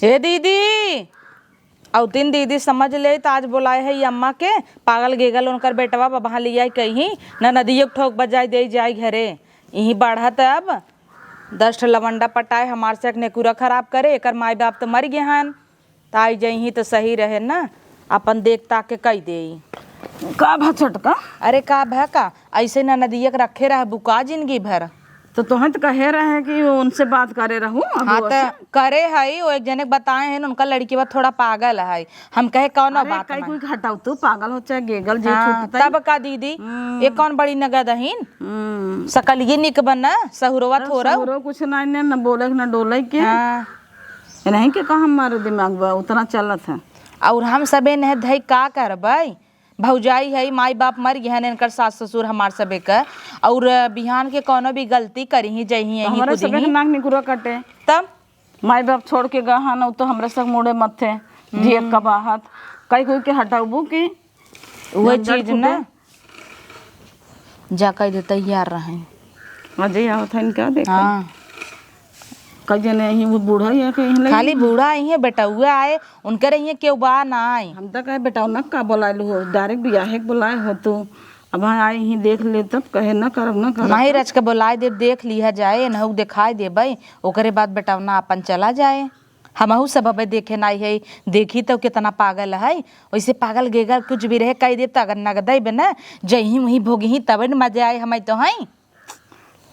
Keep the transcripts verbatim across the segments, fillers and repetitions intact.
ए दीदी, अउतिन दीदी समझ ले त आज बोलाए है ई अम्मा के, पागल गेगल उनकर बेटवा बबहा लिया कहीं, न नदियो के ठोक बजाई दे जाए घरे। इहीं बढ़त अब दस ठो लवंडा पटाए, हमार से एक नेकुरा खराब करे, एकर माई बाप त मर गए हन, त आई जइहीं त सही रहे न, अपन देख ताक के कई देई। का भा छोटका? अरे का भा का, ऐसे न नदिया के रखे रह बुका जिंदगी भर। तो तोहे तो कहे रहे कि उनसे बात करे रहू, अब हाँ, वो त से करे हई, वो एक जने के बताए हैं, उनका लड़की बा थोड़ा पागल है। हम कहे कौनो अरे, बात कई ना। कोई हटाऊ, तू पागल हो चाहे गेगल जे हाँ, छूटतई। तब का दीदी, हम्म। ये कौन बड़ी नगद अहिन? हम्म। सकलिए निक बना, सहुरवा तब थोड़ा। सहुरो कुछ ना, ने न बोले के, न डोले के। हाँ। नहीं के कहा हमारे दिमाग बा, उतना चलत है। और हम सबे नह धई का करबई? भौजाई है, माई बाप मर गए हैं इनकर सास ससुर हमार सबे का, और बिहान के कौनो भी गलती करिहीं, जइहीं, तो यहीं हमारे सबे के कुदिहीं। नाक निकुरा कटे। तब? माई बाप छोड़ के गए हैं, न तो हमरे सब मुड़े मथे, हम्म। जिए कबाहत। कई कोई के हटाउबू की? वही झंझट चीज ना। खूबे। जा कह दे तैयार रहें। अजय आवत है इनका देखा। हाँ। कई जने यहीं वो बूढ़ा ही है कि यहीं लगे? खाली बूढ़ा ही है, बेटउआ आए, उनके रहिए केहू बा ना आए। हम तो कहे बेटउआ ना का बोलाइलू हो, direct बियाहे के बोलाए हो तू। अब हाँ आई ही देख ले तब कहे ना करब ना करब। नहीं रच के बोलाए देब, देख लिहा जाए, एनहू के देखाए देबे, ओकरे बाद बेटउआ ना अपन चला जाए। हमहू सब अबे देखे नाई है, देखी तो कितना पागल है। वैसे पागल गेगल कुछ भी रहे कह देब त अगर नगदे बे ना, जहीं वहीं भोगही तबे न मजा आए हमें तो हैं।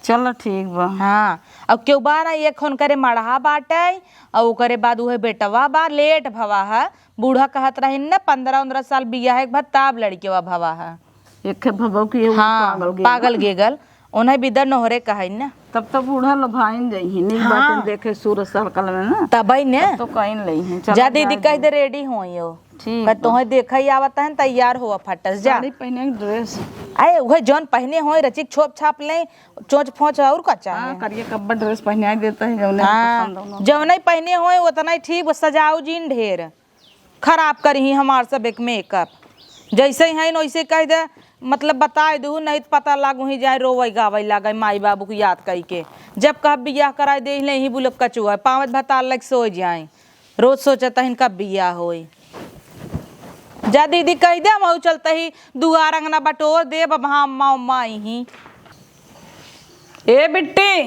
चलो ठीक बा। हाँ, अब केहू बा ना, एक होन करे मड़हा बाटे, और ओकरे बाद उहे बेटवा बा, लेट भवा है। बूढ़ा कहत रहिन ना, पन्द्रह उन्द्रह साल बियाहे के बाद तब लड़केवा भवा है। एक भवा की एगो हाँ, पागल गेगल। पागल गेगल। उन्हें बिदर नोहरे कहै ना। तब तो बूढ़ा लोभाइन जइही, नीक हाँ। बातें देखे सूरत सहलकल में ना। तबई ने। तब तो कइन लइही। चलो जा दीदी, जाए कह दे। दे ready होइयो। ठीक पर बा। तोहे देखै आवत है, तैयार होवा फटस जा। साड़ी पहने के dress। अरे उहे जौन पहने होए रचिक छोप छाप ले, चोंच फोंच और का चाहे। हाँ, करिए कब्बा dress पहनाई देता है, जौने हाँ, पसंद हो ना। जौने पहने होए उतना ही ठीक, बस सजाओ जीन ढेर। खराब करिहीं हमार सब एक makeup। जैसे ही हैं वैसे कह दे, मतलब बताए दू, नहीं तो पता लाग वहीं जाए रोवे गावे लागे माई बाबू की याद कई के। जब कह बियाह कराए दे ले ही बुलब कचुआ, पाँच भतार लग सो जाए। रोज सोचत हन कब बियाह होई। जा दीदी कह दे, हम चलते ही दुआर अंगना बटोर देब, अब हाँ अम्मा उम्मा आई ही। ए बिट्टी,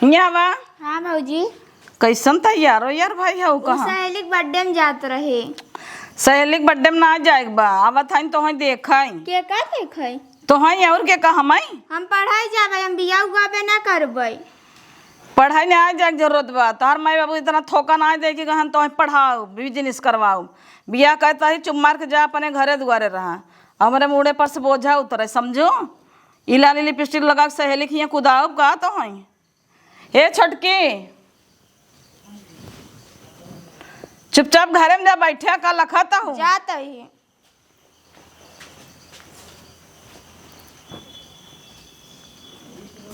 हियाँ आवा। हाँ भौजी। कैसन तैयार हो यार भाई, हऊ उ कहाँ? सहेली के birthday में जात रहे। सहेली के birthday में ना जाए के बा, आवत हईन तोहई देखई। के का देखई? तोहई और के का हमई? हम पढ़ाई जाबे, हम बियाह उआबे ना करबे। पढ़ाई ना जाए के जरूरत बा, तोहर माई बाबू इतना थोका ना दे कि कहन तोहई पढ़ाओ, business करवाओ। बियाह कहता ही चुप मार के जा अपने घरे दुआरे रहा, हमरे मूड़े पर से बोझा उतरे, समझो? ई लाली lipstick लगा के सहेली के हियाँ कुदाउब का तोहई? ए छोटकी, चुपचाप घरे में जा, बैठे का लखत हूँ। जात ही।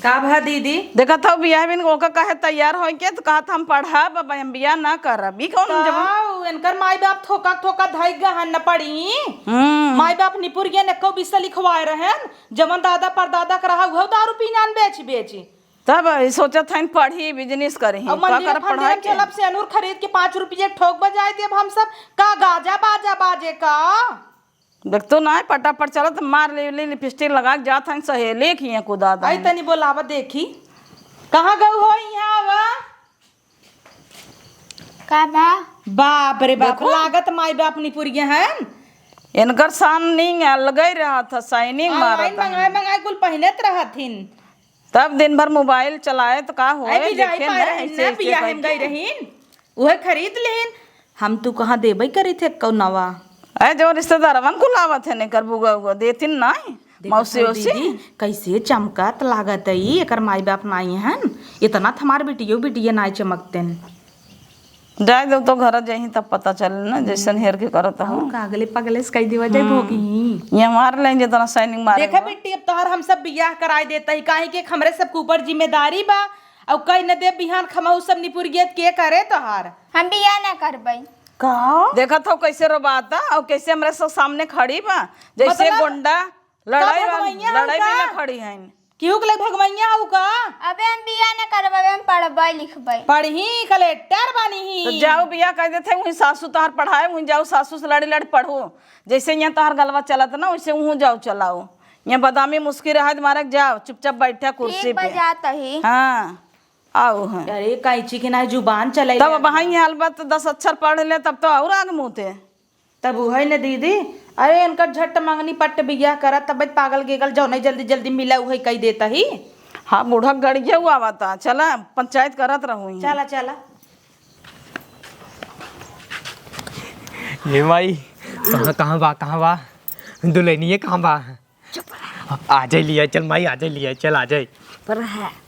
का भा दीदी? देखत हूँ बियाह बिन ओका कहे तैयार होई के, तो कहत हम पढ़ब, अब हम बियाह ना करब। ई कौन जब ताऊ, इनकर माई बाप थोका थोका धई गहन न पड़ी। हम्म। माई बाप निपुर गए, एको बिस्सा लिखवाए रहन, जवन दादा परदादा के रहा, उहो दारू पीनान बेच बेच। तब ई सोचत हईन पढ़ी, business करही। अब का मंदिर कर फंदिर पढ़ाई में के? चलब, सेनुर खरीद के पाँच रुपये ठोक बजाए देब हम सब। का गाजा बाजा बाजे का? देख तो ना, पटापट चलत, मार ले, ले lipstick लगा के जात हईन सहेली के हियाँ कुदा आई दहन। तनी बोलावा देखी। कहाँ गऊ हो यहाँ आवा? का बा? बाप रे बाप, देखो। लागत माई बाप निपुरिया हन। इनकर शान निंग अलगे रहत ह, shining आ, मारत लाइन हन। मंगाए मंगाए कुल पहिनत रहत हिन। तब दिन भर mobile चलाए त का होए, अरे, बिजाई देखे पाए ना, रहन ऐसे ना, ऐसे बियाहे में करके। गई रहीन, उहे खरीद लेन। हम तू कहाँ देबई करी थे कौनवा? अरे, जो रिश्तेदारवन कुल आवत है, एकर बुआ उआ देतिन नाई, देखत मौसी हई ओसी। दीदी, कैसे चमकत लागत है ई, एकर माई बाप नाई हन, इतना त हमार बिटियो बिटिया नाई चमकतेन। जाए दो तो घर जाही तब पता चले ना, जैसन हेर के करत हो। और का अगले पगले से कह देवा जाए हम्म। भोगी। ये मार लें जितना shining मारे देखा बा। बेटी, अब तोहर हम सब बियाह कराए देता ही, काहे कि हमरे सब के ऊपर जिम्मेदारी बा। और कह न दे बिहान खमहू सब निपुर गेत के करे तोहार। हम बियाह ना करबई। का? देखत हो कैसे रोबाता और कैसे हमरे सब सामने खड़ी बा, जैसे मतलब, गुंडा। लड़ाई तब वाल-, भगवैया लड़ाई में हमका ना खड़ी हईन। केहू के लगे भगवैया हऊ का? अबे हम बियाह न करब, अबे हम पढ़बै लिखबै। पढ़ी, कलेक्टर बनी ही। तो जाओ बियाह कर देते, वहीं सासू तोहार पढ़ाए, वहीं जाओ सासू से लड़ी लड़ी पढ़ो। जैसे यहाँ तोहार गलवा चलत ना, वैसे वहूँ जाओ चलाओ। यहाँ बदामी मुस्की रहे मारे जाओ, चुपचाप बैठा कुर्सी ठीक बा, पे। जात ही। हाँ, आओ हैं। अरे कैंची के ना जुबान चले तब ले। अब हाँ, ये हाल बात तो दस अक्षर पढ़ ले, तब तो और आग मुँहते। तब उहै न दीदी, अरे इनकर झट मंगनी पट्ट बियाह करा, तब पागल गेगल जौन जल्दी जल्दी मिला उहै कही देता ही। हाँ, बूढ़ा गड़िया हुआ बता, चला पंचायत करत रहू ही। चला, चला। ये माई, कहाँ, कहाँ बा, कहाँ बा? दुल्हनिया कहाँ बा? चुप रह। आ जाए लिया, चल माई, आ जाए लिया, चल आ जाए। पर है,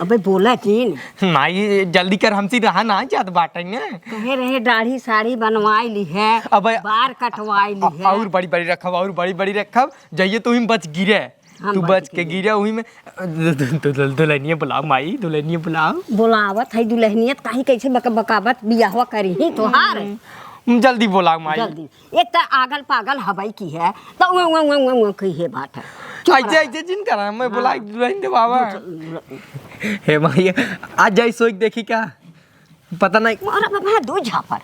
अबे बोला जिन। माई, जल्दी कर, हमसे रहा ना जात बाटे ने। कहे रहे दाढ़ी साढ़ी बनवाई ली है, अबे बार कटवाई ली है। और बड़ी बड़ी रखब, और बड़ी बड़ी रखब, जाइए तो ही बच गिरे। हम तू बच बच के गिरे। गिरे वही में। दु-, दु-, दु-, दु-, दुल्हनिया बुलाओ माई, दुल्हनिया बुलाओ। बुलावत है दुल्हनिया, त काहे कैसे बक-, बकावत बियाहवा करी ही तोहार। हम्म, जल्दी बुलाओ माई। जल्दी। एक त आगल पागल हवई की है, त उं, उं, उं, उं, उं की है बात है। चुप ऐसे, रह। ऐसे जिन करा, मैं हाँ। बुला के दुल्हन दे बाबा। जो, जो, हे माई, आज जाई सोई के देखी का? पता नहीं। अरे बाबा, दो झापड़।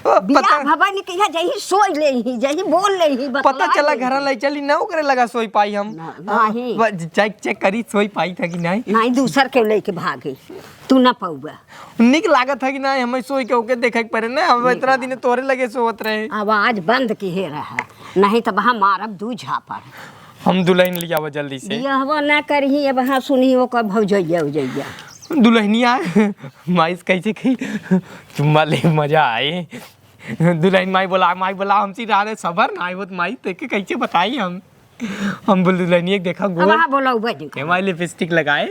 ओ, बियाह पता भवा नहीं किया, जही सोई ले ही, जही बोल ले ही, पता बतला चला ले ही। घर ले चली ना, ओकरे लगा सोई पाई हम। ना, नहीं। ब-, चेक, चेक करी, सोई पाई था कि नहीं? नहीं, दूसर के लेके भागे, तू ना पउबा। निक लागत है कि नहीं, हमें सोई के ओके देखे के पड़े ना, हम इतना दिन तोरे लगे सोवत रहे। आवाज बंद किहे रहा, नहीं त वहाँ मारब दू झापड़। हम दुल्हन ले आवा जल्दी से। बियाहवा ना करही, अब हाँ सुनही ओकर भौजैया उजैया। दुल्हनिया, माइस कैसे खई? चुम्मा ले मजा आए। दुल्हन माई बोला, माई बोला, हमसे रहा रे, सबर ना आए होत माई, तेके कैसे बताई हम? हम बोल दुल्हनिया के देखा अब गोर। हाँ बोला, उबा जी। ए माई लिपस्टिक लगाए।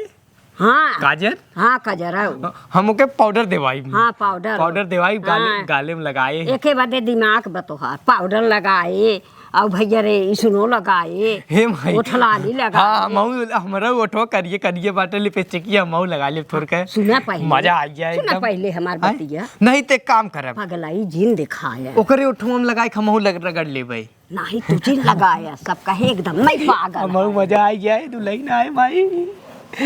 हाँ। काजर? हाँ, काजर है वो। हम ओके पाउडर देवाई। हाँ, पाउडर। पाउडर देवाई, गाले, हाँ। गाले में लगाए। एके बदे दिमाग बतोहार, पाउडर लगाए, और भैया रे, इसनो लगाए, हे माई। ओठलाली लगाए। हाँ, हमहू, हमरा ओठवा करिए, करिए बाटे, लिपस्टिक ये हमहू लगा लेब थोड़ के। सुना पहले। मजा आ गया सुना एकदम। पहले हमार हैं? बतिया। नहीं ते काम करब। पगलाई जिन दिखाया। ओकरे ओठवा में लगाए, हमहू लग-, रगड़ लेबै। नाही, तू जिन लगाया, सब कहे एकदम, मैं पागल हमहू है। मजा आ गया है, दुल्हन आए माई।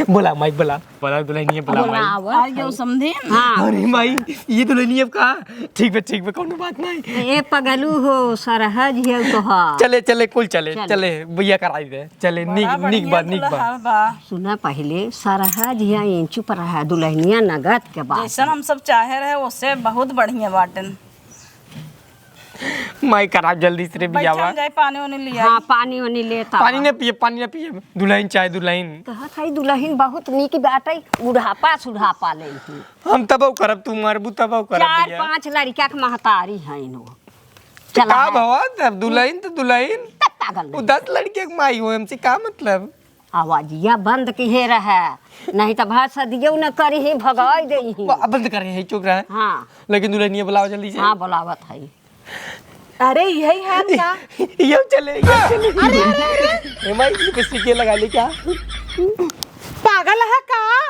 बोला माई, बोला, बोला दुल्हनिया, बोला माई। बोलावा। आ गयो समधिन। हाँ। अरे माई, ये दुल्हनिया का? ठीक बा, ठीक बा, कौनो बात नहीं। ए पगलू हो, सरहज हियो तोहार। चले, चले, कुल चले, चले। चले, भैया कराई दे। चले, बड़ा निक, निक बढ़िया बा, निक बा। दुल्हा बा। सुना पहले, सरहज हियो, चुप रहा, दुल्हनिया नगद के बात। जैसन हम सब चाहे रहे, ओसे बहुत बढ़िया बाटन। माई, कराओ जल्दी से रे बैठा बियाहवा। हम जाए पानी ओनी ले आई। हाँ, पानी ओनी लेता पानी बा। ना पिए, पानी ना पिए। दुल्हन चाहे दुल्हन। कहत है दुल्हन बहुत नीक बाटे, बुढ़ापा सुढ़ापा ले ही। हम तबो करब, तू मरबू तबो करब चार बियाह। पाँच लड़का के महतारी है इनो। तो चला का है। भवा, तब दुल्हन तो दुल्हन। तब पागल वो नहीं। दस लड़के के माई हो, हमसे का मतलब? आवाजिया बंद किहे रहे, नहीं त भाषा दियो न करी ही, भगाई दे ही। वा, बंद कर ही, चुप रहे। हाँ। लेकिन दुल्हनिया बुलाओ जल्दी से। हाँ, बुलावत है। अरे, यही है ना? ये चले, ये चले। अरे, अरे, अरे। ए माई, लिपस्टिक ये लगा ले क्या? पागल है का?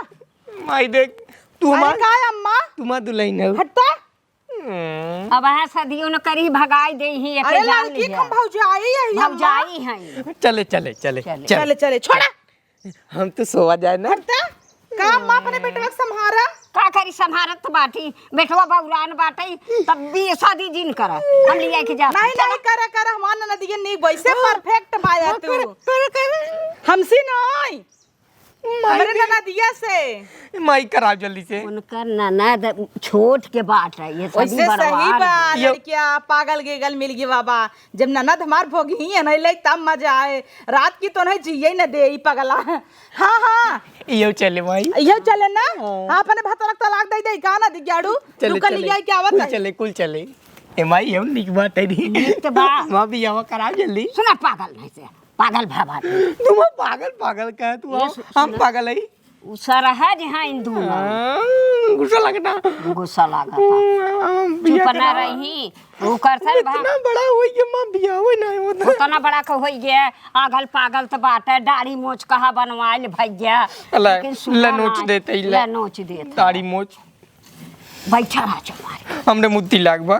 माई देख, तू अरे हमार, का अम्मा? तू हमार दुल्हन है। हट तो। हम्म। अब है सदियों न करी, भगाई दे ही, एके अरे जान लड़की लिया। हम भौजाई है, अम्मा। भौजाई हैं। चले, चले, चले, चले। चले। चले, चले, छोड़ा। हम तो सोवा जाए ना। हट त, का अम्मा अपने बेटवा के संभारा? का करी, संभारत तो बाटी, बेटवा बौरान बाटे, तब भी शादी जिन करा, हम लिया के जाते। नहीं, नहीं, करा, करा, हमार ननदिया नीक वैसे perfect बाया तू। कर, कर, कर। हमसे नहीं। माई हमरे रे। ननदिया से। माई, कराओ जल्दी से। उनकर ननद छोट के बाट है, ये सभी वैसे सही बड़वार बा, है। ये लड़किया पागल गेगल मिल गई बाबा। जब ननद हमार भोगी ही है, नहीं ले तब मजा आए। रात की तो नहीं जिए न दे ई पगला। हाँ, हाँ। इयो चले माई। इयो चले ना? हाँ। हाँ, अपने भतरक तलाक दे दे, का ना दिग्याड़ू? चले, तू कल चले। लिया क्या आवत कुल है? चले, कुल चले। ए माई, हम निक बात है नी। निक तो बा। माँ बियाहवा कराओ जल्दी। सुना पागल नहीं से। पागल भा बाटे। तुम पागल, पागल का है तू? ये आओ, सु-, हम सुन। पागल है। उ सरहज हैं इन दोनों। हाँ, गुस्सा लगता। गुस्सा लागता। हम्म, हम चुप बिया ना करा। रही। वो करथन भा- इतना बड़ा हो गया, माँ बियाह हो ना होता। उतना बड़ा का हो गया, आगल पागल तो बाटे, दाढ़ी मोछ कहाँ बनवाइल भैया। अला, लेकिन सुना ले नोच ना, देते ही ले। ले नोच देते। दाढ़ी मोछ। बैठा रहा चुप मार। हमरे मुत्ती लाग बा।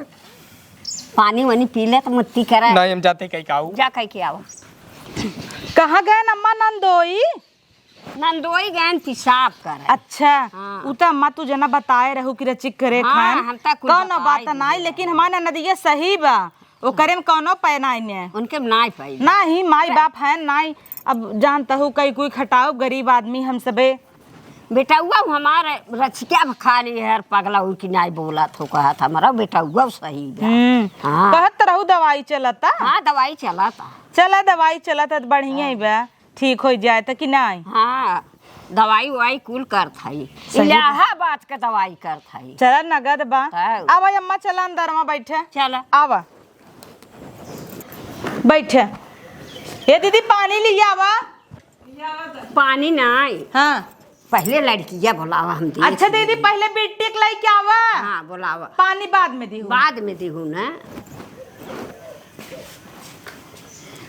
पानी वानी पी ले तो मुत्ती करे। नहीं, हम जाते कहीं का आऊ। जा कहीं के आओ। कहाँ गए अम्मा नंदोई? नंदोई गयन पेशाब करे। अच्छा, हाँ। उ त अम्मा तू जना बताए रहू कि रचिक करे हाँ, खान। हम त कुल कौनो बताए बात दिए नाई, रहे। लेकिन हमार ननदिया सही बा, ओकरे में कौनो पै नाई ने। उनके में नाई पाई। नाही, माई बाप है नाई। अब जानता हूँ, कई कोई खटाऊ गरीब आदमी हम सबे। बेटउआ हमार रचिका खाली है, पगला उनकी नाई बोला थो कहत, हमारा बेटउआ सही बा। हम्म। हाँ। कहत रहू दवाई चलता? हाँ, दवाई चलता। चला, दवाई चलता त बढ़िया ही बा। ठीक होइ जाए त कि नाई? हाँ, दवाई उवाई कुल करत हई। सही बा। इलाहाबाद के दवाई करत हई। चला, नगद बा। तब। आवा अम्मा, चला अंदर में बैठे। चला। आवा। बैठे। ए दीदी, पानी लियावा। पानी नाई। हाँ। पहिले लड़किया बोलावा, हम देख अच्छा दीदी, लेई। पहिले बिट्टी के लइके आवा। हाँ, बोलावा। पानी बाद में दिहू। बाद में दिहू ना।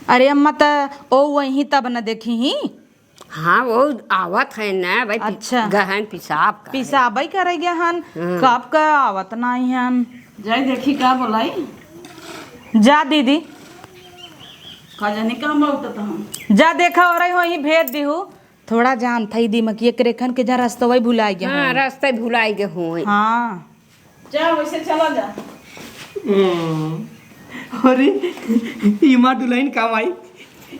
अरे अम्मा, त ओ वहीं तब न देखी ही। हाँ, वो आवत है ना भाई, पि-, अच्छा। गहन पेशाब का है। पेशाबई करे गहन, हम्म। कब का आवत नाई हन। जाई देखी का बोलाई। जा दीदी। का जानी का हम उठत हम। जा देखा, और वहीं भेज दिहू। थोड़ा जान था, ई दिमाग ये करेखन के जा रस्तवई भुलाई गए हाँ, हैं। रस्ते भुलाई गए होए। हाँ। जा, वैसे चला जा। हम्म। अरे, ई मार दुलहिन का माई?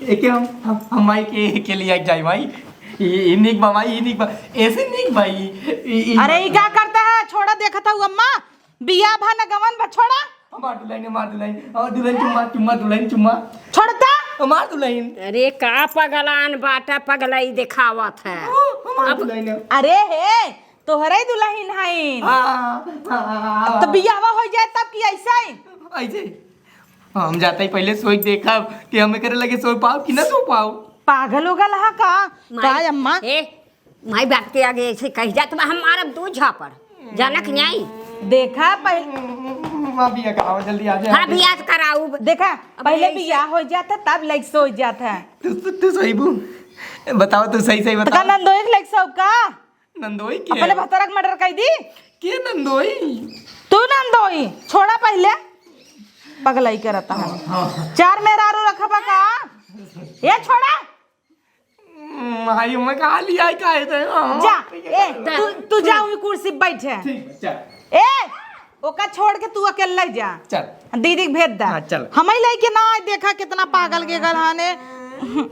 एके हम, हम, हम माई के, के लिए जाई माई। ई, ई निक बा माई, ई निक बा। ऐसे निक बा ई, ई, ई अरे, ई का करता है? छोड़ा, देखत हऊ अम्मा, बियाह भा न गवन भा, छोड़ा। हमार दुलहिन, हमार दुलहिन, हमार दुलहिन, चुम्मा, चुम्मा, दुलहिन, चुम्मा। छोड़ता। हमार दुलहिन। अरे, का पगलान बाटा, पगलाई देखावत है। ओ, हमार अब दुलहिन। अरे हे, तोहरे दुलहिन हईन। हाँ, हाँ, हाँ, हाँ। तो बियाहवा हो जाए तब कि ऐसे ही? ऐसे। हम जाते ही पहिले सोच देखब कि हम एकरे लगे सो पाओ कि ना सो पाओ। पागल उगल हा का? माई, का अम्मा? ए, माई बाप के आगे ऐसे कह जात बा, हम मारब दू झापड़। जानक न्याई। देखा पहले। माँ बिया कराओ, जल्दी आ जाए। हाँ, बिया कराऊ। देखा, अब पहले ऐसे बिया हो जाता तब लइक सो जाता। तू, तू, तू सही बू। बताओ, तू सही, सही तो का बताओ। नंदोई लइक सो का? नंदोई के? अपने भतरक मर्डर कर दी। के नंदोई? तू नंदोई, छोड़ा पहिले। पगलाई करता है। हाँ, हाँ। चार मेहरारू रखबा का? ये छोड़ा। माई, मैं कहा लिया, काहे दे? हाँ, जा, ठीक है, ए, चल। तू, तू जा, वही कुर्सी पे बैठे। ठीक है, चल। ए, ओका छोड़ के तू अकेले जा। चल। दीदी के भेज दा। हाँ, चल। हमई लइके ना आए, देखा कितना पागल के गलहाने।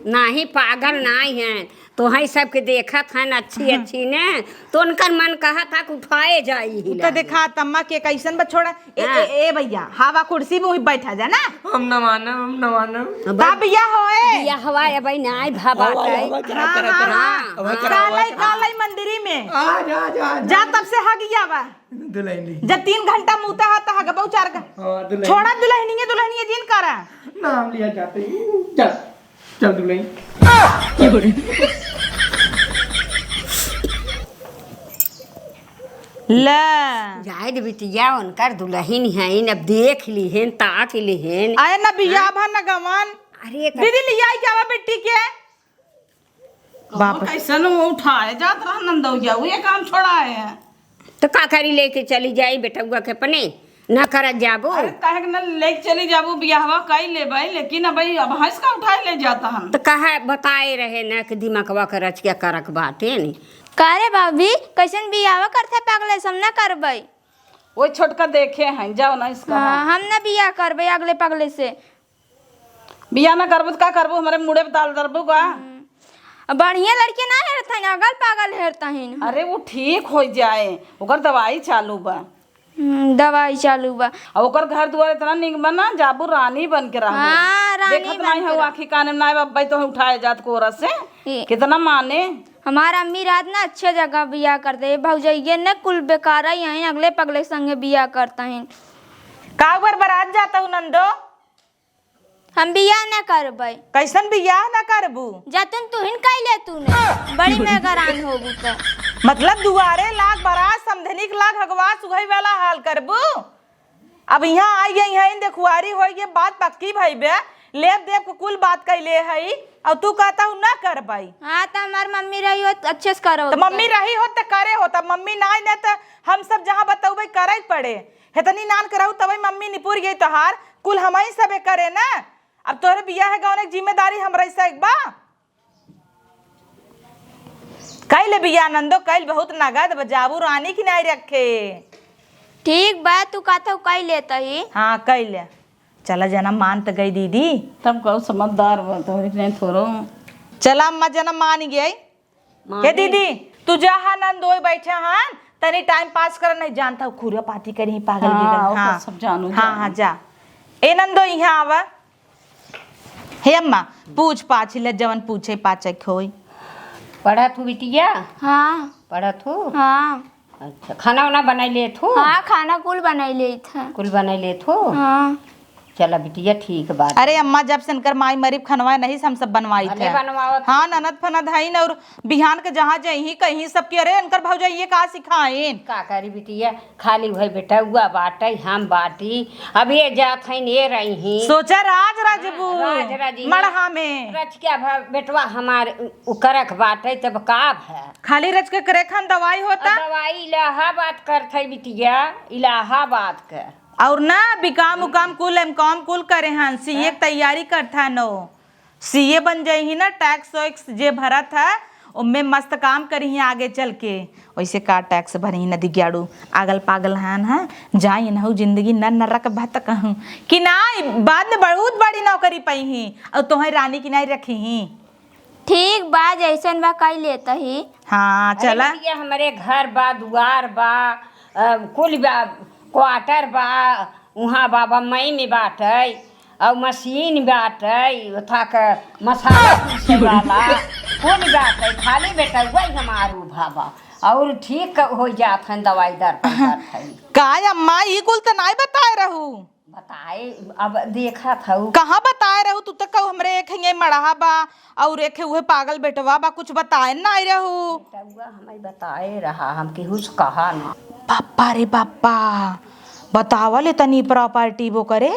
नाही, पागल नाही है, तोहई सबके देखत हन अच्छी, अच्छी ने, तो उनकर मन कहत हा कि उठाए जाई उ त हिला। देखा तम्मा के कैसन बा, छोड़ा। ए, हाँ। ए, ए भैया, हवा कुर्सी में वही बैठा जा ना। हम न मानब, हम न मानब। अब का बिया होए? बिया हवा अबई नाही भवा हवा, के। हवा, करा, हाँ, करा, हाँ, करा। हाँ। हवा, करा, हवा, कालई, करा। कालई मंदिरी में। आ, जा, जा, जा। जा तब से हगिया बा। दुलहिनी। जब तीन घंटा मुता हा त हगबऊ चार घ-, हाँ, दुलहिनी। छोड़ा दुलहिनिये, दुलहिनिये जिन करा। ना, हम लिया जाते हैं। चल, चल दुलहिन। ले। जाए दे बिटिया, उनकर दुलहिन हईन, अब देख लिहेन, ताक लिहेन। आए ना बियाह हाँ? भा न गवन। अरे त दीदी लिया आई क्या बा बेटी के? बाप बाप। कैसन वो उठाए जात रहा नंदौया, वो ये काम छोड़ाए है। तो का करी, लेके चली जाई बेटउआ के अपने, ना करत जाबो। अरे काहे के ना लेके चली जाबो, बियाहवा कई लेबै, लेकिन अब भाई अब हंस का उठाए ले जाता हम। तो कहे बताए रहे ना कि दिमागवा के रच के करक बाटे नी। का रे भाभी, कैसन बियाहवा करते पागले से, हम ना करबै। वो छोटका देखे हैं, जाओ ना इसका हाँ, हाल। हम ना बियाह करबै अगले पगले से। बियाह ना करबू त का करबू? हमरे मुड़े पे दाल दरबू का? हम्म। अब बढ़िया लड़के ना हेरत हईन, अगल पागल हेरत हईन। अरे वो ठीक हो जाए, ओकर दवाई चालू बा। हम्म, दवाई चालू बा। अब ओकर घर दुआर इतना निक बना, जाबू रानी बन के रहबू। हाँ, रानी देखत बन नाई के हो रह- आँखी काने में नाई, अब भाई तो उठाए जात कोरस से। ए। कितना माने। हमार अम्मी रात ना अच्छे जगह बियाह कर दे, भौजइये ने कुल बेकार आई हैं, अगले पगले संगे बियाह करता हैं। का ऊपर बारात जाता हूँ नंदो? हम बियाह ना करबै। कैसन बियाह ना करबू? जतन तुहिन कइले तूने, बड़ी मेहरान होबू त। मतलब दुआरे लाग बरात समधनिक लाग हगवा सुहई वाला हाल करबू? अब यहाँ आई गई हैं, देखुआरी होई, ये बात पक्की भई बे, लेब देब के कुल बात कइले हई, और तू कहता हूँ ना करबई। हाँ, त हमार मम्मी रही होत अच्छे से करो तो होत। मम्मी रही होत त करे होत, अब मम्मी नाई न त हम सब जहाँ बतउबे करे पड़े। हेतनी नान करहु तबई मम्मी निपुर गई तोहार, कुल हमही सबे करे ना। अब तोहरे बियाह है गौने के जिम्मेदारी हमरा से एक बा। कइ ले बिया नंदो, कइ ले, बहुत नगद बा, जाबू रानी की नाई रखे। ठीक बा, तू कहत हऊ कइ लेत ही। हाँ, कइ ले। चला जना मान त गई दीदी। तब कहू समझदार बा, तोहरी नहीं थोड़ो। चला अम्मा जना मान गई। मान हे गई। दीदी, तू जा हा नंदोई बैठे हन, तनी टाइम पास कर, नहीं जानत हऊ खुरिया पाती करी पागल हाँ, बिगल। ओकर हाँ। सब जानू हाँ, जान। हाँ, जा। ए नंदो इहाँ आवा। हे अम्मा, पूछ पाछ ले जवन पूछे पाछे के होई। पढ़त हू बिटिया? हाँ। पढ़त हू? हाँ। अच्छा, खाना वाना बनाई लेत हू? हाँ, खाना कुल बनाई लेत है। कुल बनाई लेत हू? हाँ। चला बिटिया, ठीक बात। अरे अम्मा, जब से इनकर माई मरी खनवा नहीं से हम सब बनवाई भले थे। बनवावत। हाँ, ननद फनद हईन और बिहान के जहाँ जइहीं कहीं सबके, अरे इनकर भौजाई ये का सिखाइन? का करी बिटिया, खाली वही बेटउआ बाटे, हम बाटी। अब ये जात हईन, ये रही। सोचा राज रजबू हाँ, राज रजी। मड़हा में। रच क्या भा-, बेटवा हमार उ-, उकरक बाटे, तब का भा? खाली रच के करे खान दवाई होता? अब दवाई इलाहाबाद करत है बिटिया, इलाहाबाद के। और ना, बिकाम उकाम कुल, एम कॉम कुल करे हन, सीए के तैयारी करत हन। सीए बन जइहीं ना, टैक्स वैक्स जे भरत है, ओमे मस्त काम करिहीं आगे चल के। वैसे का टैक्स भरिहीं ना दिग्याड़ू, आगल पागल हन, हैं? जाई इनहू जिंदगी न नरक भत कहूँ कि नाई, बाद में बहुत बड़ी नौकरी पइहीं और तोहे रानी की नाई रखिहीं। ठीक बा, जैसन बा कई लेत ही। हाँ, अरे चला। बिटिया, हमरे घर बा, दुआर बा, अ, कुल बा, क्वार्टर बा, उहाँ बा, बम्बई में बाटै, अउ मशीन बाटै, ओथा के मसाला पीसे वाला, कुल बाटै, खाली बेटउआ ही हमार उभा बा। अउर ठीक हो जात हन, दवाई दर पर करत हई। काय अम्मा, ई कुल त नाय बताए रहू? बताए, अब देखत हऊ। कहाँ बताए रहू? तू त कहू हमरे एक हियाँ मड़हा बा, अउर एक उहे पागल बेटवा बा, कुछ बताए नाय रहू। बेटउआ हमें बताए रहा, हम केहू से कहा ना। बाप्पा रे बाप्पा, बतावल इतनी प्रॉपर्टी वो करे,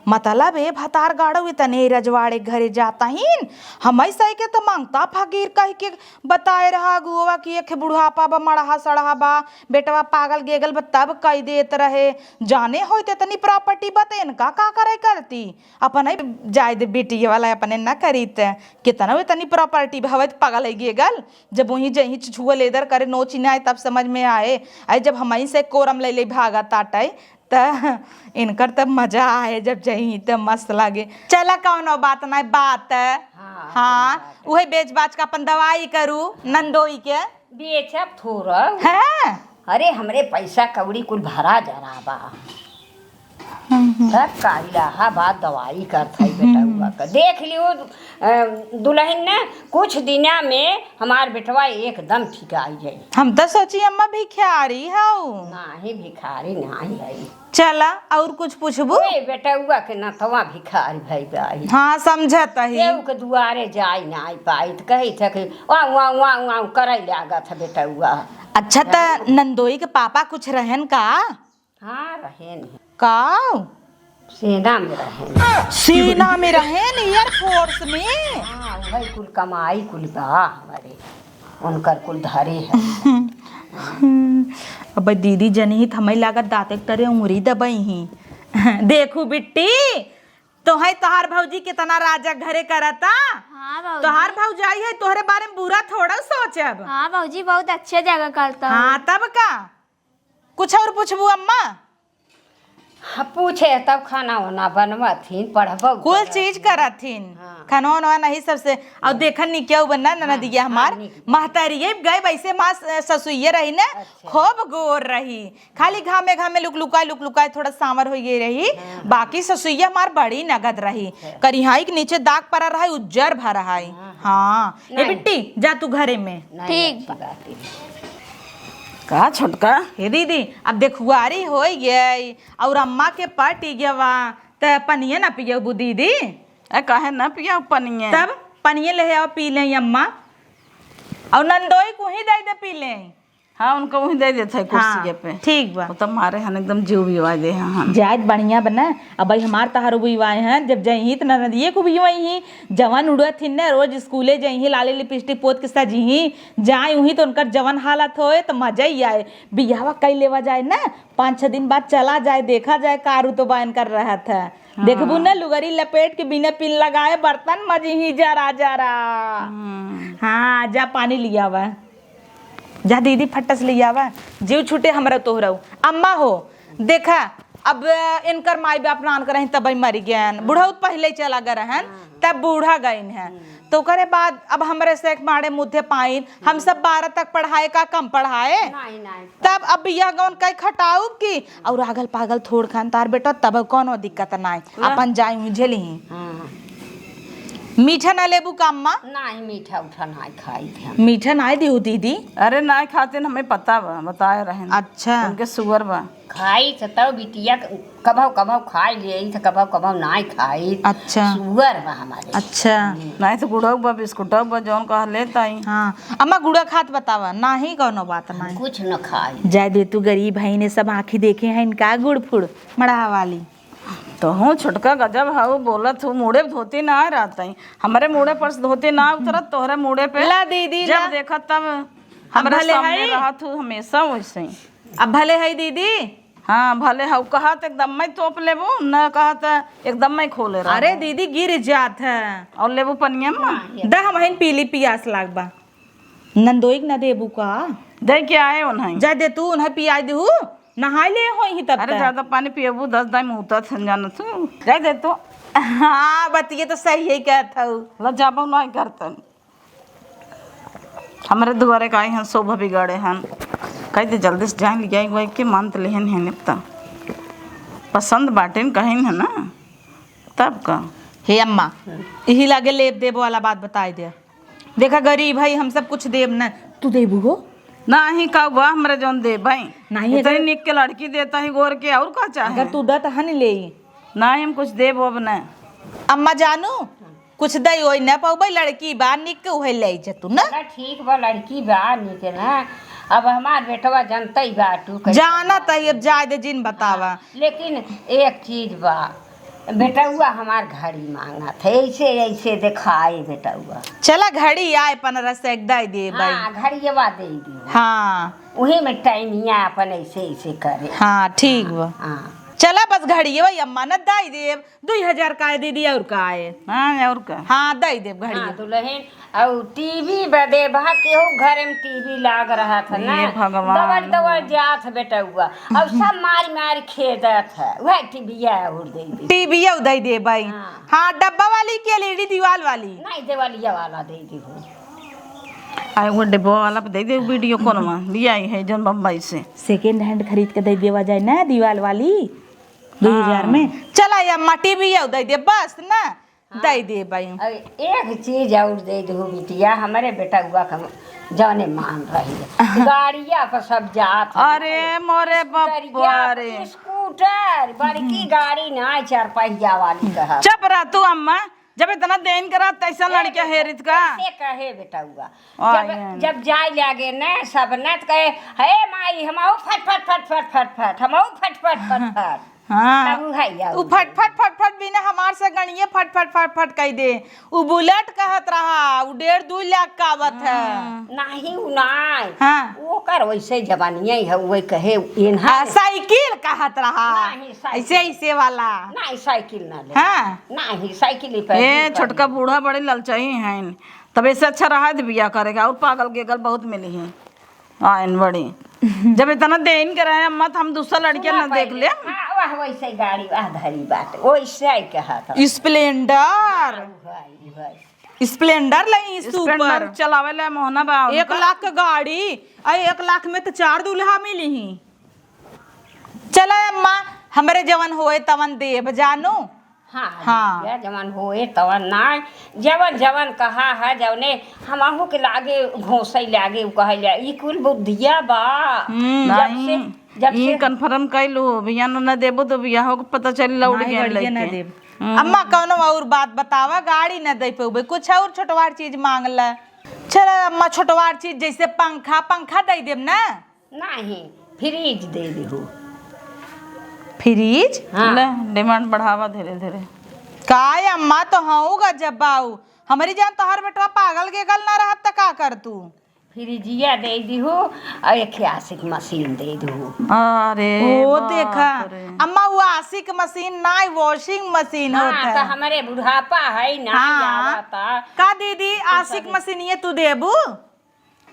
मतलब ए भतार गाड़ू इतने रजवाड़े घरे जाता हीन, हमें सही के त मांगता फकीर कह के बताए रहा अगुआ कि एक बुढ़ापा बा, मड़हा सड़हा बा, बेटवा पागल गेगल बा, तब कई देत रहे। जाने होइत इतनी प्रॉपर्टी बा त इनका का करे करती? अपने जाए दे बेटी वाला अपने न करीत। कितना इतनी प्रॉपर्टी बा, हवे त पागल है गेगल। जब वहीं जहीं छुआ लेदर करे नोची ना आए तब समझ में आए। आई जब हमहीं से कोरम ले ले भागा ताटे त इनकर तब मजा आए, जब जहीं त मस्त लागे। चला कौनो बात ना, बात। हाँ, हाँ, कोई बात उहे बेच बाच के अपन दवाई करू नंदोई के। बेचब थोड़ा। हैं? अरे, हमरे पैसा कौड़ी कुल भरा जरा बा। हम्म, हम्म। तब का इलाहाबाद दवाई करत हई बेटउआ का। देख लियो, अ, दुलहिन ने कुछ दिना में हमार बेटवा एकदम ठिकाई जाई। हम त सोची अम्मा भिखारी हऊ। नाही, भिखारी नाही हई। चला, अउर कुछ पूछबू? ओए, बेटउआ के नतवा भिखारी भई बा। हाँ, समझत ही। केहू के दुआरे जाई ना आई पाई, त कही थे कि वाऊ, वाऊ, वाऊ, वाऊ करई लागत है बेटउआ। अच्छा, त नंदोई के पापा कुछ रहन का? हाँ, रहेन। का? सेना में रहेन। सेना में रहेन, Air Force में? हाँ, वही कुल कमाई कुल बा हमरे। उनकर कुल धरे है। अब दीदी जनी ही त हमें लागत दाँते के तरे उंगरी दबई ही। देखू बिट्टी, तोहे तोहार भौजी कितना राजा घरे करता। हाँ भौजी। तोहार भौजाई है, तोहरे बारे में बुरा थोड़ा सोचब। हाँ भौजी, बहुत अच्छे जगह करता हूँ। हाँ, तब का? कुछ और पूछबू अम्मा? हाँ, पूछे तब खाना वाना बनवत हिन, पढ़बो कुल करत चीज हिन। करत हिन। हाँ। खाना वाना नहीं सबसे। और देखन नी क्या बनना हाँ, ननदिया हाँ, हमार नीक। महतरिये गए वैसे माँ स-, ससुइये रही ना, अच्छा। खूब गोर रही, खाली घामे घामे लुकलुकाए लुकलुकाए थोड़ा सांवर हो गई रही। हाँ, हाँ। बाकी ससुइया हमार बड़ी नगद रही। अच्छा। करिहाई के नीचे दाग पड़ा रहा, उज्जर भरा है। हाँ, हाँ। हाँ। ए नहीं। बिट्टी, जा तू घरे में। नहीं, ठीक। अच्छी बात है। का छोटका? हे दीदी, अब देखुआरी होई गई और अम्मा के पटी गवा, त पनिये ना पियबू दीदी? ए, काहे ना पियब पनिये? तब पनिये ले आओ, पी ले अम्मा। और नंदोई को ही दे दे पी ले। हाँ, उनका वहीं दे देत है कुर्सी हाँ, पे। ठीक बा। वो तो मारे हन एकदम जीव भी आवाज दे हैं। जायद बढ़िया बना। अब भाई हमार तहार भी आए हैं, जब जइहीं त ननदिये को भी वहीं, जवन उड़त हिन न, रोज स्कूले जइहीं, लाली लिपस्टिक पोत के सजिहीं, जाए उहीं त उनकर जवन हालत होए त मजा ही आए। बियाहवा कई लेवा जाए ना, पाँच छह दिन बाद चला जाए, देखा जाए का रुतबा इनकर रहत है। हाँ। देखबू ना लुगरी लपेट के बिना पिन लगाए बर्तन मजिहीं जरा जरा। हम्म। हाँ, जा पानी लिया हुआ। जा दीदी, फट्टा से ले आवा, जीव छूटे हमरा तोहरऊ। अम्मा हो, देखा, अब इनकर माई बाप नान करहिन, तब मरि गयन, बुढ़ऊ त पहिले चला गए रहन, तब बूढ़ा गइन है। तो ओकरे बाद अब हमरे से एक माड़े मुद्दे पाइन, हम सब बारह तक पढ़ाए का कम पढ़ाए? नहीं, नहीं। तब अब बियाह गौन कई खटाउब की, और आगल पागल थोड़ खान तार बेटा, तब कौनो दिक्कत नाई, वाह। अपन जाई हुई झेली। हाँ। मीठा ना लेबू का अम्मा? नहीं, मीठा उठा ना खाई थे हम। मीठा ना दिहू दीदी? अरे ना खाते न, हमें पता बा, बताए रहन। अच्छा। उनके sugar बा। खाई त तब बिटिया कभौ कभौ खाई ले, त कभौ कभौ ना खाई। अच्छा। Sugar बा हमारे। अच्छा। हम्म। नहीं तो गुड़ौ बा, बिस्कुटौ बा, जौन कहा लेता ही। हाँ। अम्मा गुड़ा खात बतावा, नाही कौनो बात हम नाही। कुछ न खाई। जाए दे तू, गरीब है, इन्हें सब आँखी देखे हैं इनका गुड़ फुड़ मड़हा वाली। तो हूँ छोटका गजब हऊ बोलत हूँ, मूड़े पे धोती ना रहत है। हमरे मूड़े पर से धोती ना उतरत, तोहरे मूड़े पे ला दीदी, जब ला। देखत तब अब हमरे भले सामने है। रहत हूँ हमेशा वैसे ही। अब भले है दीदी। हाँ, भले हऊ कहत एकदम मैं तोप लेबू, न कहत एकदम मैं खोले रहबू। अरे दीदी गिर जात है। और लेबू पनिया में? द हम हइन पीली पियास लाग बा। नंदोई के ना देबू का? दे के आए उन्हें। जा दे तू उन्हें पियाई देहू, नहाई ले होई ही तब अरे तक। ज्यादा पानी पियबू, दस दाई मुँहता छन जाना तू। जा दे तू। हाँ, बतिये तो सही है कहत हऊ। लजाबो नहीं करतन। हमरे दुआरे का आई हन, शोभा बिगाड़े हन। कह दे जल्दी से जाए लिया, एक बार के मान त लेहन है निपता। पसंद बाटेन कहिन है ना, तब का। हे अम्मा, यही लागे लेब देब वाला बात बताई दे। देखा गरीब है, हम सब कुछ देब न, तू देबू हो? नाही का हुआ, हमरे जौन देब है। नाही, इतनी अगर निक के लड़की देता ही गोर के, और का चाहे? अगर तू दत हन ले। नाही, हम कुछ देब अब न। अम्मा जानू, कुछ दई ओई न पउबे, लड़की बा निक के, उहे ले जतू न। ना, ठीक बा, लड़की बा निक ना। अब हमार बेटवा जनतई बा, तू कैसे जानत है, अब जाए दे जिन बतावा। हाँ, लेकिन एक चीज बा, बेटउआ हमार घड़ी मांगत है, ऐसे, ऐसे देखाए बेटउआ। चला घड़ी आए पन्द्रह सौ एक दे दे भाई। हाँ, घड़ियवा दे दी। हाँ। उही में टाइमिया अपन ऐसे, ऐसे करे। हाँ, ठीक बा। हाँ। चला बस घड़ियवा अम्मा न दे देब, दुई हजार का है दीदी, और का है? हाँ, और का? हाँ, दे देब घड़िया। हाँ, दुल्हन, और टीवी बदे बा, केहू घरे में टीवी लाग रहत है ना। हे भगवान। दवड़, दवड़ जात है बेटउआ। और सब मारी, मारी खेदत है। वह टीविया और दे दे। टीविया दे दे भाई। हाँ। हाँ, डब्बा वाली के एलईडी दीवाल वाली? नहीं, देवलिया वाला दे दे हो। आ, वो डब्बा वाला पे दे दे, वीडियो कॉल में लिया आई है जौन बम्बई से। Second hand खरीद के दे देवा जाए ना, दीवाल वाली। दुई हजार में। हाँ। चला या माटी भी आउ दे दे, बस ना। हाँ। दे दे भाई। अरे, एक चीज और दे दो बिटिया, हमरे बेटउआ के जौने मान रही है। गाड़िया पर सब जात है। अरे, मोरे स्कूटरिया बप्पा रे। स्कूटर, बड़की गाड़ी ना, चार पहिया वाली कहा। चुप रह तू अम्मा, जब इतना देन करा, तैसा ए, लड़किया हेरित का? ऐसे कहे बेटउआ। आ, जब, जब जाए लागे न सब न, त कहे, "हे माई, हमहू फट, फट, फट, हमहू फट, फट, फट, फट।" हाँ। तब उ है या उ फट, फट, फट, फट बिना हमार से गणिये फट, फट, फट, फट कह दे। उ बुलेट कहत रहा, उ डेढ़ दू लाख का आवत है। हाँ। नाही, उ नाही। हाँ। ओकर वैसे जवानिया ही है, वही कहे, इन्हा आ, साइकिल कहत रहा। नाही, साइकिल। ऐसे, ऐसे वाला। नाही, साइकिल ना ले। हाँ। नाही, साइकिल ही पर ए, छोटका बूढ़ा बड़े ललचाई हैं। तब ऐसे अच्छा रहा है तो बियाह करेगा, और पागल गेगल बहुत मिली हैं। आयन बड़ी। जब इतना देन के रहे, अम्मा, तो हम दूसरा लड़कियां सुना ना देख पहले। ले। हाँ, वह वैसे गाड़ी, वह धरी बात, वैसे आई के हाथ। स्प्लेंडर। हाँ, वही, वही। स्प्लेंडर लई, स्प्लेंडर सुपर। चलावे ला मोहना बा एक उनका। लाख के गाड़ी, आ एक लाख में तो चार दूल्हा मिली ही। चला अम्मा, हमरे जवन होए तवन देब जानू। हाँ, हाँ। बिटिया, जवन होए तवन ना, जवन जवन कहा है, जवने हमहू के लागे घोसई लागे, उ कहे ला, ई कुल बुद्धिया बा। हम्म। जब से, नहीं, जब ई से confirm कइलू, बियाह न देबू तो बियाह के पता चली लौट नहीं, गया गाड़िया ना लइके। देब। हम्म। अम्मा, कौनो और बात बतावा, गाड़ी ना दे पउबे, कुछ और छोटवार चीज मांग ला। चला अम्मा, छोटवार चीज जैसे पंखा, पंखा दे देब ना। नाही, फ्रिज दे देहू। फ्रिज? हाँ। ले, demand बढ़ावा धीरे धीरे। काय अम्मा, तो हऊ गजब बाऊ। हमरी जान तोहर बेटवा पागल गेगल ना रहत त का कर तू? फ्रिजिया दे देहू और एक आशिक मशीन दे देहू। अरे ओ बाप देखा, रे। अम्मा वो आशिक मशीन ना, washing machine हाँ, होत है। तो हमरे बुढ़ापा है ना, हाँ। आवता। का दीदी, आशिक मशीन ये तू देबू?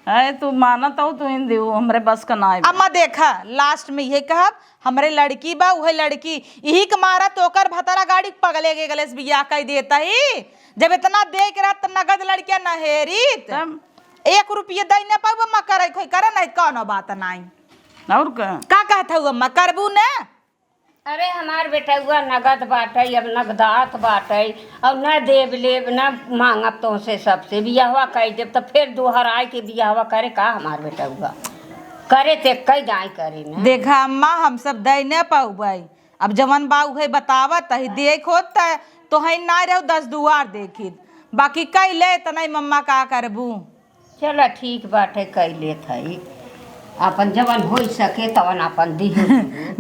अरे, तू मानत हो, तू इन देऊ, हमरे बस का ना आइबे। अम्मा, देखा, last में ये कहब, हमरे लड़की बा, उहे लड़की, इही के मारा तो ओकर भतरा गाड़ी पगले के गलेस बियाह कई देता ही। जब इतना दे के रहत, त नगद लड़किया नहेरीत। तब? एक रुपये दई न पाऊ, अम्मा, करे खोई करे, नहीं, कौनो बात नहीं। और का? का कहत हऊ, अम्मा, करबू न? अरे, हमार बेटउआ नगद बाटइ, अब नगदात बाटइ, अउर न देब लेब, न माँगब तोहसे सबसे। बियाहवा कइ देब, त फेर दोहराइ के बियाहवा करे का हमार बेटउआ? करे त एक्कइ दाईं करे न। देखा अम्मा, हम सब दइ न पउबइ। अब जवन बा उहे बतावत ही, देख होत त तोहइ नाहीं रहू, दस दुआर देखित। बाकी कइ ले त नहीं, मम्मा का करबू? चला ठीक बाटे, कइ लेत हई। आपन जवन होइ सके तवन आपन दिहो।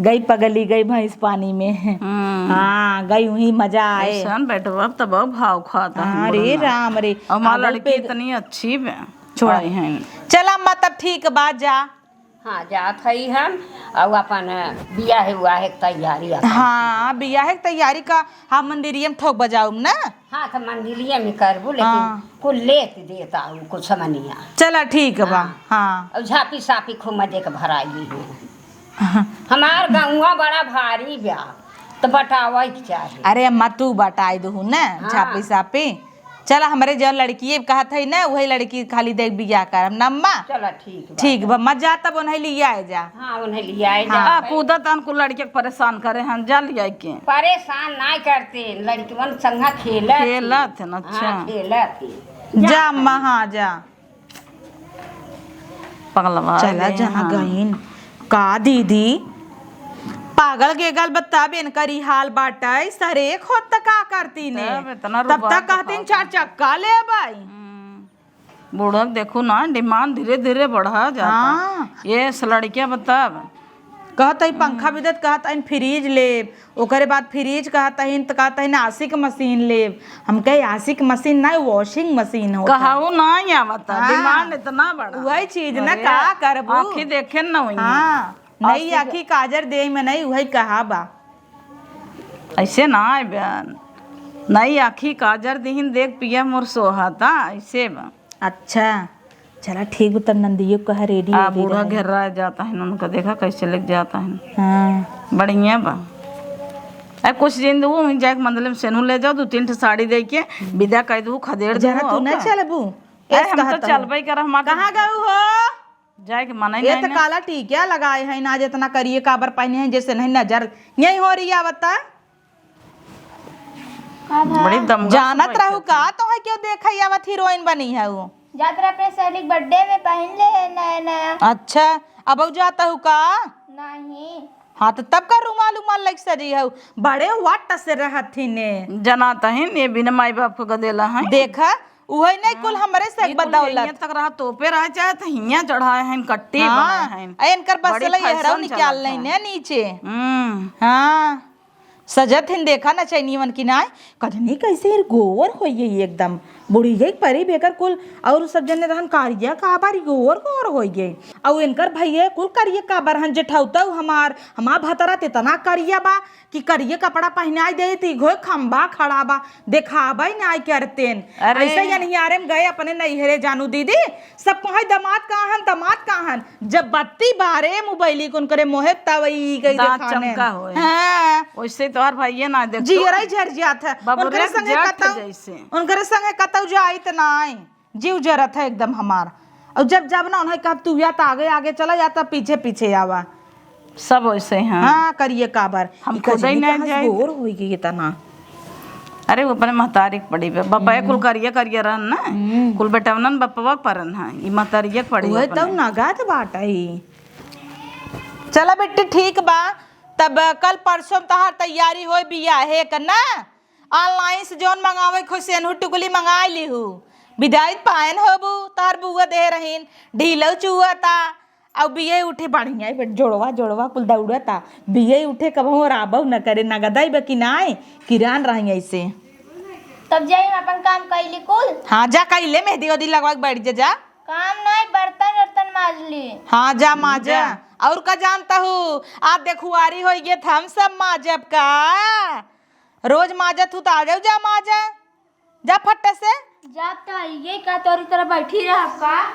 गई पगली, गई भैंस पानी में। हम्म। हाँ, गई उहीं मजा आए। ऐसन बेटवा त बहुत भाव खाता हाँ, हमरो रे ना। राम रे। और हमार आगल लड़की पे द- इतनी अच्छी बे। छोड़ा। आई हैं। चला अम्मा, तब ठीक बा, जा। हाँ, जात हई हम। और आपन बियाहे उआहे के तैयारी आपन। हाँ, बियाहे के तैयारी का हम मंदिरिये में ठोक बजाउब ना। हाँ, त मंदिलिये में करबू, लेकिन हाँ। कुल लेत देत आऊ, कुछ समनिया। चला, ठीक बा। हाँ। हाँ। अउर झापी सापी खूब मजे के भराई ली हो। हाँ। हमार गउँवा बड़ा भारी बा, त बटावइ के चाही। अरे अम्मा, तू बटाई दहू न, हाँ। झापी सापी। चला, हमरे जो लड़की कहत हई न, उहे लड़की खाली देख बियाह करब न अम्मा। चला, ठीक बा। ठीक बा, मत जा तब उन्हें लियाए जा। हाँ, उन्हें लियाए जा। हाँ। आ, कूदत अन कुल लड़के के परेशान करे हन, जा लियाए के। परेशान नाहीं करते, लड़कवन संगा खेलत ही। खेलत हन, अच्छा। हाँ, खेलत ही। जा जा अम्मा, हाँ, जा। पगलवा चला, गए जहाँ हैं। गईन। का दीदी, पागल गेगल बा तब इनकर ई हाल बाटइ, सरेक होत त का करतीन? तब इतना तब रुपया तक कहतीन दिखावत चार हैं। चक्का लेबइ। हम्म। बूढ़ा के देखू ना, demand धीरे धीरे बढ़ा जाता। हाँ। ये से लड़किया बताब। कहत हई पंखा हम्म। बिदत, कहत हईन fridge लेब, ओकरे बाद fridge कहत हईन, त कहत हईन washing machine लेब। हम कहे washing machine ना, washing machine होता। कहऊ ना आवता, हाँ। Demand इतना बड़ा। वही चीज ना, अरे, का करबू? आँखी देखे न वही। हाँ, नई आँखी आँखी काजर देई में नहीं, वही कहा बा। ऐसे ना आए बहन, नई आँखी काजर दिहिन, देख पिया मोर सोहाता, ऐसे बा। अच्छा, चला ठीक बा, तब नंदियो कहा ready आ, हो गई बूढ़ा रहे। घेर्रा जात हन, उनका देखा कैसे लेके जात हन। हाँ। बढ़िया बा। ए, कुछ दिन दू, वहीं जाके मंदिर में सेनू ले जाओ, दू तीन ठे साड़ी दे के विदा कर दू, खदेड़ दू, जरा तू और नहीं का? चलबू? अरे, ऐस हम तो कहत हूँ। चलबे कर, हम कहाँ गऊ हो? जाए के मन ही ए नहीं त ना। काला टीकिया लगाए हैं ना, जितना करिए काबर पहने हैं, जैसे नहीं नजर यही हो रही आवता। का भा? बड़ी दमगर जानत रहू का, तोहे केहू देखइ आवत हीरोइन बनी हउ? जात रहे अपने सहेली के birthday में, पहिन ले है नया नया। अच्छा, अबउ जात हउ का? नहीं। हाँ, त तब का रुमाल उमाल लइके सजी हउ? बड़े वट से रहत ही ने। जनात हिन, ये बिना माई बाप के गदेला हैं। देखा, उहइ नहीं कुल हमरे से ई कुल बदौलत। हियाँ तक रहा, तोपे रहे चाहे त हियाँ चढ़ाए हैं, कट्टे हाँ, बनाए हैं। आ इनकर बस बड़ी लइ fashion एहरौ निकाल चलत नहीं है। ने नीचे। हम्म। हाँ। सजत हिन देखा नचैनियन की नाय, कजनी कैसे गोर होइ गई एकदम, बुढ़िया के परी बेकर कुल, और सब जने रहन कारिया काबर गोर गोर होइ गई, और इनकर भैया कुल करिया काबर हन, जेठौता हमार, हमार भतरा त इतना करिया बा कि करिया कपड़ा पहिनाई दे ती घोय खम्बा खड़ा बा, देखाबै नाय करतेन। अरे। ऐसे अनियारे में गए अपने नैहरे जानू दीदी, सब कहै, "दमाद कहाँ हन, दमाद कहाँ हन?" जब बत्ती बारे मोबाइल कुन करे मोहे तब ई कह दाँत देखाने। चमका होए। हाँ। वैसे तोहर भाइये ना देखतो। जियरा ही झर जात है। बाबू उनकरे रे संगे जट कतौ, जैसे। उनकरे संगे कतौ जाइत नाय। जीव जरत है एकदम हमार। और जब, जब ना उन्हें कहा, "तू या त आगे, आगे चला, या त पीछे, पीछे आवा।" सब वैसे हैं। हाँ, करिए काबर। हम ई खुद ही कजनी नहीं कहाँ से जाए। गोर होई गई इतना। अरे, वो अपने महतारी के पड़ी बे। बप्पा हम्म। कुल करिया, करिया रहन ना। हम्म। कुल बेटवनन बप्पवा के परन है। ई महतारिया के पड़ी वह अपने। तो नगद बाटइ। चला बेटी, ठीक बा। तब कल परसों तहार तैयारी होई बियाहे क ना? Online से जौन मंगावे के होई, सेनहू टिकुली मंगाई लिहू। बिदाई पायन होबू, तहार बुआ दे रहीन। ढीलऊ चुअता। अब बिये उठे बढ़िया, ई जोड़वा, जोड़वा कुल दौड़ता। बिये उठे कबहूँ और आबऊ न करे, नगदाई बा कि नाय, किरान रही ऐसे। तब जाई हम अपन काम कैली कुल। हाँ, जा कैले, मेहंदी ओहदी लगवा के बैठ जा, जा। काम नाय, बर्तन उर्तन माज ली। हाँ, जा माजा। जा। और का जानता हूँ, आज देखुआरी होई गे, त हम सब माजब का? रोज माजत हूँ, त आ जाऊ, जा माजा। जा फट्टे से। जा त ये का तोरी तरह बैठी रहब का?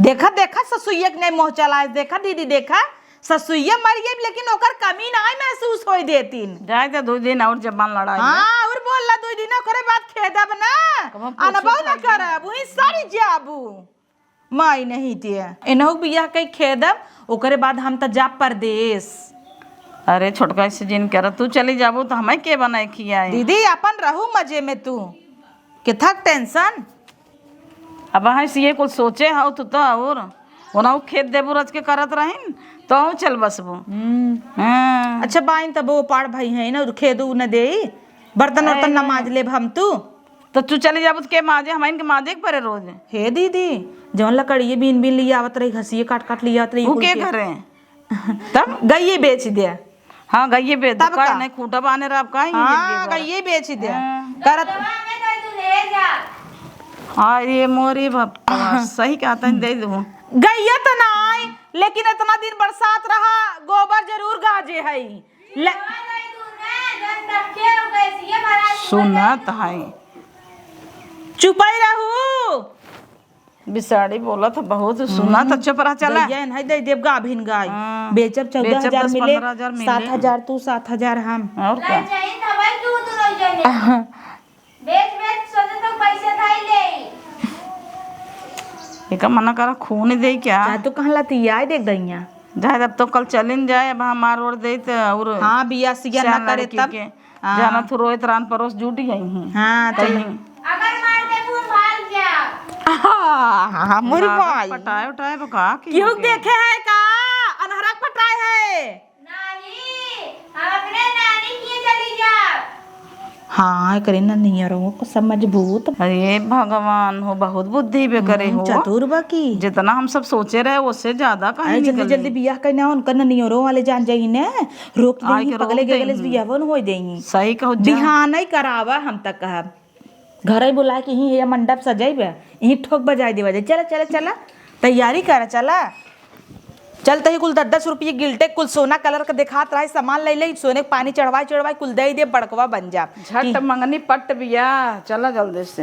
देखा, देखा, ससुइया के नहीं मोह चलाए, देखा दीदी, देखा, ससुइया मर गई, लेकिन ओकर कमी नाहीं महसूस होए देतिन। जाए दे, दुइ दिन और जबान लड़ाई ले। हाँ, और बोल ला दुइ दिन, ओकरे बाद खेदब ना, कबो पूछो अनबो ना खाली। करब, वहीं सड़ जाबू। माई नहीं ते। इनहु बियाह कई खेदब, ओकरे बाद हम त जाब परदेस। अरे छोटका, ऐसे जिन कर, तू चली जाबू त हमें के बनाए खियाए? दीदी, अपन रहू मजे में तू। किथक tension? अब हाँ, ये कुल सोचे हौ तू तो, और ओनहु खेद देबू रच के करत रहिन, तो हूँ चल बसबू। हम्म। हाँ। अच्छा बाइन, तब वो पाड़ भाई है ना, खेद उ न देई, बर्तन वर्तन न माज लेब हम तू। तो तू चली जाबू तो के माजे? हमाइन के माजे के परे रोज। हे दीदी, जौन लकड़िए बीन बीन लिए आवत रही, घसिए काट काट लिए आवत रही, उ कुल के के घरे? तब? गइये बेच दे। हाँ, गइये बेच दे। तब का? नहीं खूंटा बांधे रह, अब काहे हाँ, गइये बेच दे। हाँ। करत हाँ, ये मोरी बाप, सही कहता है, दे दो। गइया तो ना आई, लेकिन इतना दिन बरसात रहा, गोबर जरूर गाजे है। ले। सुनत है। चुपई रहू। बिसाड़ी बोलत ह बहुत, सुनत ह, चुप रह, चला। गइया एनहइ दइ देब गाभिन गाय। हाँ। बेचब चउदह हजार मिले, सात हजार तू, सात हजार हम। और का? बेच, बेच, सोचे तो पैसे धइ ले। एका मना करा, खून दे क्या? चाहे तू कहाँ लाती आए देख दइया। जाए, अब तो कल चलिन जाए, अब हमार ओर दे त और हाँ, बिया सिया ना करे तब। हाँ। जाना तू रोहित रान परोस जुट गई हैं। हाँ, चल। अगर मार दे, तू भाग जा। हाँ, हाँ, मोरी माई। पटाए उटाए बका की क्यों देखे है का? अनहरा पटाए है। नहीं, हम अपने नानी के चली जाब। हाँ, एकरे ननियरो को समझ भूत। अरे भगवान हो, बहुत बुद्धि बे करे हम्म, हो। चतुर बा की। जितना हम सब सोचे रहे, उससे ज्यादा कहीं अरे, जल्दी, निकल जल्दी गई। बियाह करना, उनका ननियरो वाले जान जाई ने, रोक आई देही, के रोक पगले के गले देही। बियाह न होई देही। सही कहू जा। बिहान ही करावा, हम तक कहब। घर ही बुला के ही ये मंडप सजाइबे, यही ठोक बजाए देवा जाए। चला, चला, चला, तैयारी करा, चला। चल, तही कुल दस दस रुपये गिल्टे, कुल सोना कलर के देखात रहे, सामान ले ले, सोने के पानी चढ़वाए चढ़वाए कुल दे दे, बड़कवा बन जा। झट कि मंगनी पट बिया, चला जल्दी से।